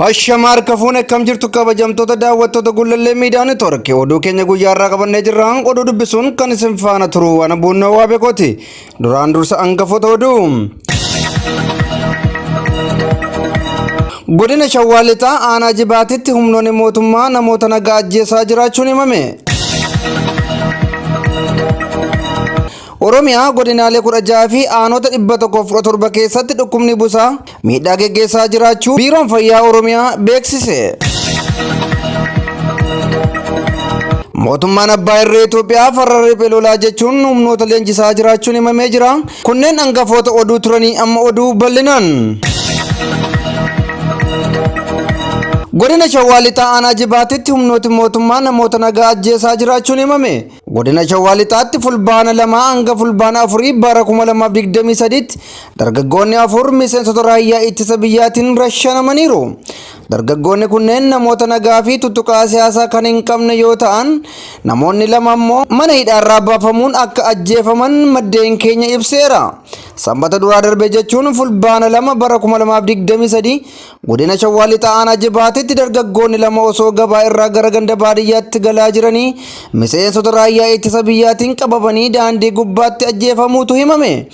Ashama harka fuune akkam jirtu kabajamtoota daawwattoota Gullallee Miidiyaa Neetwoork oduu keenya guyyaa irraa qabannee jirra. Oduu dubbisuun kan isin faana turu waan buunnoo waa beekooti. Duraan dursa hangafoota oduu. Godina Shawaa Lixaa aanaa Jibaatitti humnoonni mootummaa namoota nagaa ajjeesaa jiraachuun himame. Oromiyaa godinaalee 16 fi aanota 117 keessatti dhukkubni busaa miidhaa geggeessaa jiraachuu Biiroon Fayyaa Oromiyaa beeksise. Mootummaan Abbaa Irree Itoophiyaa farra riphee lolaa jechuun humnoota leenjisaa jiraachuun himamee jira. Kunneen hangafoota oduu turanii amma oduu bal'inaan. Godina Shawaa Lixaa Aanaa Jibaatitti humnooti mootummaa namoota nagaa ajjeesaa jiraachuun himame. Godina Shawaa Lixaatti Fulbaana 2 hanga Fulbaana 4 bara 2023tti dargaggoonni 4 miseensota raayyaa ittisa biyyaatiin rashanamaniiru. Dargaggoonni kunneen namoota nagaa fi tuttuqaa siyaasaa kan hin qabne yoo ta'an, namoonni 2 ammoo mana hidhaarraa baafamuun akka ajjeefaman maddeen keenya ibseera. Sanbata duraa darbe jechuun Fulbaana 2 bara 2023 Godina Shawaa Lixaa Aanaa Jibaatitti dargaggoonni 2 osoo gabaa irraa gara ganda baadiyyaatti galaa jiranii miseensota raayyaa ittisa biyyaatiin qabamanii daandii gubbaatti ajjeefamuutu himame.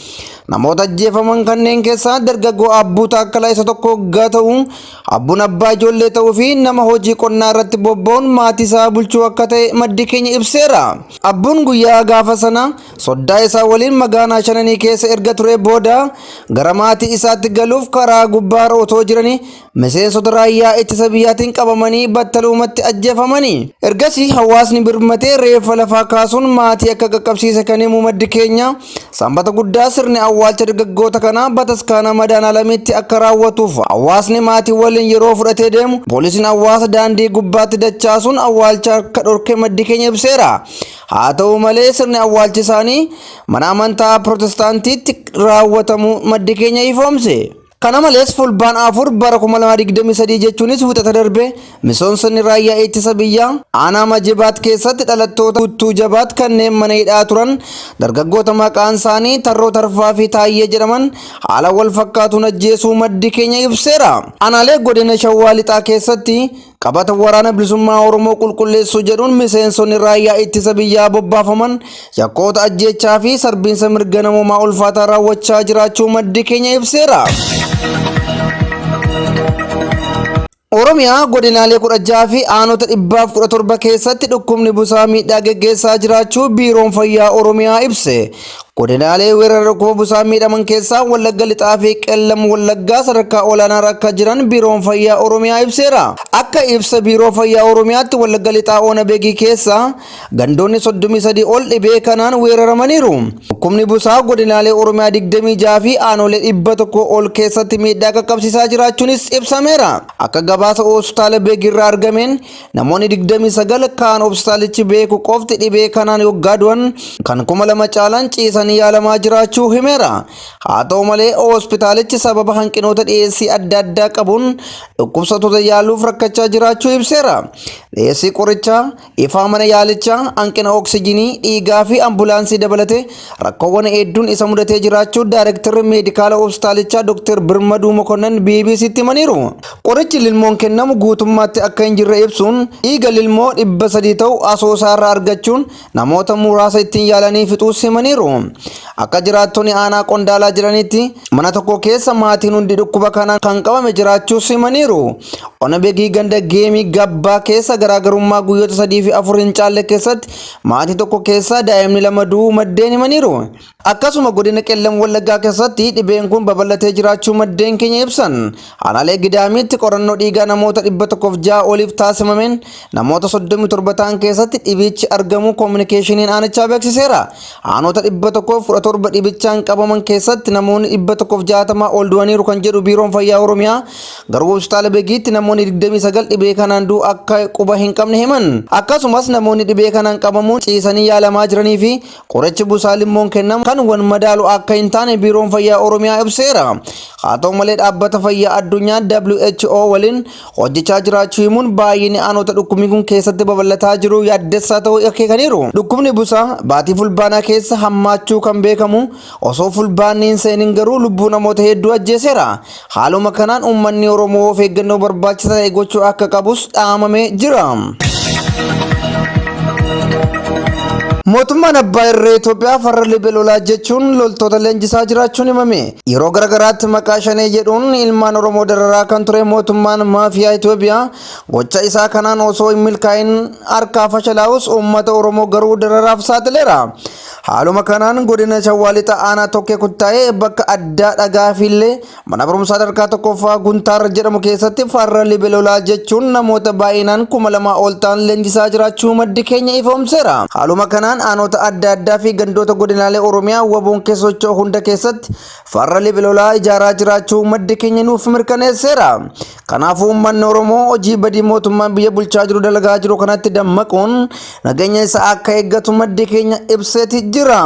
Namoota ajjeefaman kanneen keessaa dargaggoo Abbuu Taakkalaa isa tokko hoggaa ta'u, Abbuun abbaa ijoollee ta'uu fi nama hojii qonnaa irratti bobba'uun maatii isaa bulchuu akka ta'e maddi keenya ibseera. Abbuun guyyaa gaafa sana Soddaa isaa waliin magaanaa shananii keessa erga turee booda gara maatii isaatti galuuf karaa gubbaarra otoo jiranii miseensota raayyaa ittisa biyyaatiin qabamanii battalumatti ajjeefamani. Ergasii hawaasni birmatee reeffa lafaa kaasuun maatii akka qaqqabsiise kan himu maddi keenya, Sanbata guddaa sirni awwaalcha dargaggoota kanaa bataskaana Madaanaalamitti akka raawwatuuf hawaasni maatii waliin yeroo fudhatee deemu poolisiin hawaasa daandii gubbaatti dachaasuun awwaalcha akka dhorke maddi keenya ibseera. Haa ta'u malee sirni awwaalchi isaanii mana amantaa Pirootestaantiitti raawwatamuu maddi keenya ifoomse. Kana malees Fulbaan 4 bara 2023 jechuunis wixata darbe misoonsonni raayyaa ittisa biyyaa aanaa Majibaat keessatti dhalattoota Guttuu Jabaat kanneen mana hidhaa turan dargaggoota maqaan isaanii Tarroo Tarfaa fi Taayyee jedhaman haala wal fakkaatuun ajjeesuu maddi keenya ibseera. Aanaalee godina Shawaa Lixaa keessatti Qabata Waraana Bilisummaa Oromoo qulqulleessuu jedhuun miseensonni raayyaa ittisa biyyaa bobbaafaman yakkoota ajjeechaa fi sarbiinsa mirga namoomaa ulfaataa raawwachaa jiraachuu maddi keenya ibseera. Oromiyaa godinaalee 16 fi aanota 117 keessatti dhukkubni busaa miidhaa geggeessaa jiraachuu Biiroon Fayyaa Oromiyaa ibse. Godinaalee weerara dhukkuba busaan miidhaman keessaa Wallagga Lixaa fi Qellam Wallaggaa sadarkaa olaanaarra akka jiran Biiroon Fayyaa Oromiyaa ibseera. Akka ibsa Biiroo Fayyaa Oromiyaatti Wallagga Lixaa Ona Begii keessa gandoonni 33 ol dhibee kanaan weeraramaniiru. Dhukkubni busaa godinaalee Oromiyaa 26 fi aanolee 100 ol keessatti miidhaa qaqqabsiisaa jiraachuunis ibsameera. Akka gabaasa hospitaala Begiirraa argameen Namoonni 29 kaan hospitaalichi beeku qofti dhibee kanaan yoggaa du'an kan 2000 caalan ciisanii yaalamaa jiraachuu himeera. Haa ta'u malee hospitaalichi sababa hanqinoota dhiyeessii adda addaa qabuun dhukkubsattoota yaaluuf rakkachaa jiraachuu ibseera. Dhiyeessii qorichaa, ifaa mana yaalichaa, hanqina oksijinii, dhiigaa fi ambulaansii dabalatee rakkoowwan hedduun isa mudatee jiraachuu Daayirektarri Meedikaala hospitaalichaa Dr. Birmaduu Mokonnan BBCtti himaniiru. Qorichi lilmoon kennamu guutummaatti akka hin jirre ibsuun, dhiiga lilmoo 300 ta'u Asoosaarraa argachuun namoota muraasa ittiin yaalanii fixuus himaniiru. Akka jiraattonni aanaa Qondaalaa jedhanitti, mana tokko keessa maatiin hundi dhukkuba kanaan kan qabame jiraachuus himaniiru. Ona Begii ganda Geemii Gabbaa keessa garaagarummaa guyyoota 3 fi 4 hin caalle keessatti maatii tokko keessaa daa'imni 2 du'uu maddeen himaniiru. Akkasuma godina Qellam Wallaggaa keessatti dhibeen kun babal'atee jiraachuu maddeen keenya ibsan. Aanaalee Gidaamiitti qorannoo dhiigaa namoota 106 oliif taasifameen namoota 37 ta'an keessatti dhibichi argamuu koominikeeshiniin aanichaa beeksiseera. Aanota 117 dhibichaan qabaman keessatti namoonni 160 ol du'aniiru kan jedhu Biiroon Fayyaa Oromiyaa garuu hospitaala Begiitti namoonni 29 dhibee kanaan du'uu akka quba hin qabne himan. Akkasumas namoonni dhibee kanaan qabamuun ciisanii yaalamaa jiranii fi Qorichi busaa limmoon kennamu kan Itoophiyaadhaan wal madaalu akka hin taane Biiroon Fayyaa Oromiyaa ibseera. Haa ta'u malee dhaabbata fayyaa addunyaa WHO waliin hojjechaa jiraachuu himuun baay'inni aanota dhukkubni kun keessatti babal'ataa jiru yaaddessaa ta'uu akeekaniiru. Dhukkubni busaa baatii fulbaanaa keessa hammaachuu kan beekamu osoo fulbaanni hin seenin garuu lubbuu namoota hedduu ajjeeseera. Haaluma kanaan uummanni Oromoo of eeggannoo barbaachisaa ta'e gochuu akka qabus dhaamamee jira. Mootummaan Abbaa Irree Itoophiyaa farra liphee lolaa jechuun loltoota leenjisaa jiraachuun himame. Yeroo garagaraatti maqaa shanee jedhuun ilmaan Oromoo dararaa kan ture mootummaan maafiyaa Itoophiyaa gocha isaa kanaan osoo hin milkaa'in harkaa fashalaa'us uummata Oromoo garuu dararaaf saaxileera. Haaluma kanaan godina Shawaa Lixa aanaa Tokkee Kuttaayee bakka addaa dhagaa fiillee mana barumsaa sadarkaa tokkoffaa Guntaar jedhamu keessatti farra libe lolaa jechuun namoota baay'inaan 2000 ol ta'an leenjisaa jiraachuu maddi keenya ifoomseera. Haaluma kanaan aanota adda addaa fi gandoota godinaalee Oromiyaa waboon keessa socho'u hunda keessatti farra libe lolaa ijaaraa jiraachuu maddi keenya nuuf mirkaneesseera. Kanaafuu uummanni Oromoo hojii badii mootummaan biyya bulchaa jiru dalagaa jiru kanatti dammaquun nageenya isaa akka eeggatu maddi keenya ibseeti jira.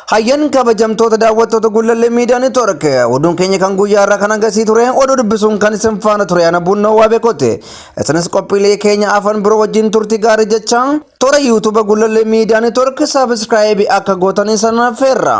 Hayyan kabajamtoota daawwattoota Gullallee Miidiyaa Neetwoork oduun keenya kan guyyaa irraa kan hangasii ture oduu dubbisuun kan isin faana ture ana Bunnoo Waabeekooti. Isinis qophiilee keenya afan biroo wajjin turtii gaarii jecha toora yuutuuba Gullallee Miidiyaa Neetwoork saabiskiraayibii akka gootan isin affeerra.